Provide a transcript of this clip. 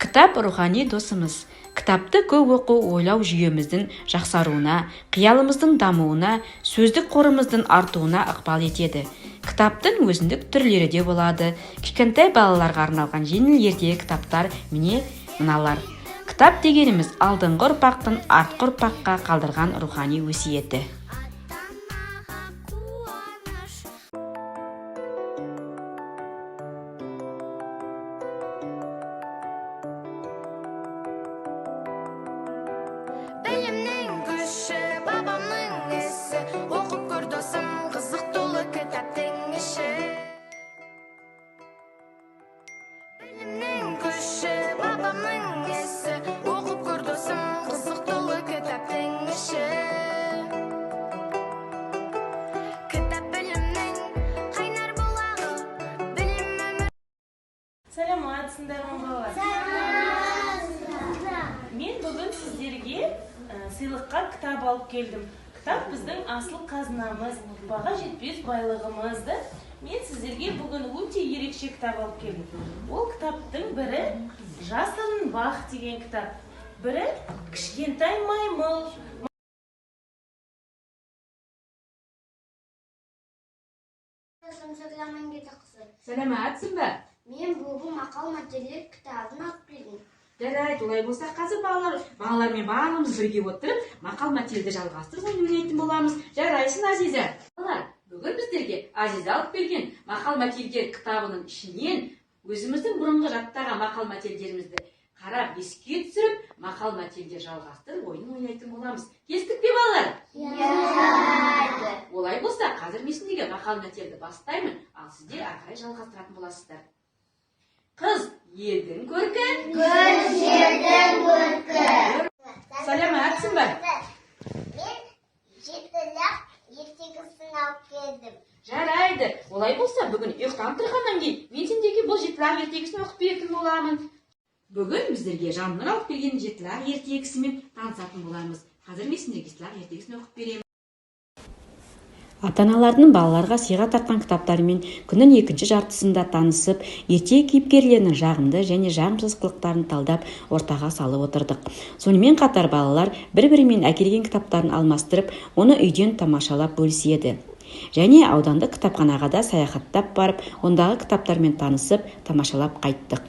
Кітап – рухани досымыз. Кітапты көп оқу ойлау жүйеміздің жақсаруына, қиялымыздың дамуына, сөздік қорымыздың артуына ықпал етеді. Кітаптың өзіндік түрлері де болады. Кішкентай балаларға арналған жеңіл ертегі кітаптар, міне, мыналар. Кітап дегеніміз – алдыңғы ұрпақтың артқы ұрпаққа қалдырған рухани өсиеті. Ата-анаға қуаныш. Білімнің күші, бабамның ісі. Оқып көр, досым, қызық толы кітаптың іші. Білімнің күші, бабамның ісі. Оқып көр, досым, қызық толы кітаптың іші. Кітап – білімнің қайнар бұлағы, білім өмір. Саламатсыңдар ма, балалар? Мен бүгін сіздерге сыйлыққа кітап алып келдім. Кітап – біздің асыл қазынамыз, баға жетпес байлығымыз да. Мен сіздерге бүгін өте ерекше кітап алып келдім. Ол кітаптың бірі «Жасырын бақ» деген кітап, бірі «Кішкентай маймыл». Амангелдіқызы. Сәлеметсің бе? Мен бүгін мақал мәтелдер кітабын алып келдім. Жарайды, олай болса, қазір балалармен барлығымыз бірге отырып, мақал мәтелді жалғастырып ойнайтын боламыз. Жарайсың, Азиза. Балалар, бүгін біздерге Азиза алып келген мақал мәтелдер кітабының ішінен өзіміздің бұрынғы жаттаған мақал мәтелдерімізді қарап, еске түсіріп, мақал мәтелдер жалғастырып ойын ойнайтын боламыз. Келістік пе, балалар? Жарайды. Олай болса, қазір мен сендерге мақал мәтелді бастаймын, ал сіздер ары қарай жалғастыратын боласыздар. Қыз – елдің көркі. Гүл – жердің көркі. Саламатсың ба? Мен «Жеті лақ» ертегісін алып келдім. Жарайды, олай болса, бүгін ұйықтан тұрғаннан кейін мен сендерге бұл «Жеті лақ» ертегісін оқып беретін боламын. Бүгін біздерге Жаннұр алып келген «Жеті лақ» ертегісімен танысатын боламыз. Қазір мен сендерге «Жеті лақ» ертегісін оқып беремін. Ата аналардың балаларға сыйға тартқан кітаптарымен күннің екінші жартысында танысып, ертегі кейіпкерлерінің жағымды және жағымсыз қылықтарын талдап, ортаға салып отырдық. Сонымен қатар балалар бір бірімен әкелген кітаптарын алмастырып, оны үйден тамашалап бөліседі және аудандық кітапханаға да саяхаттап барып, ондағы кітаптармен танысып, тамашалап қайттық.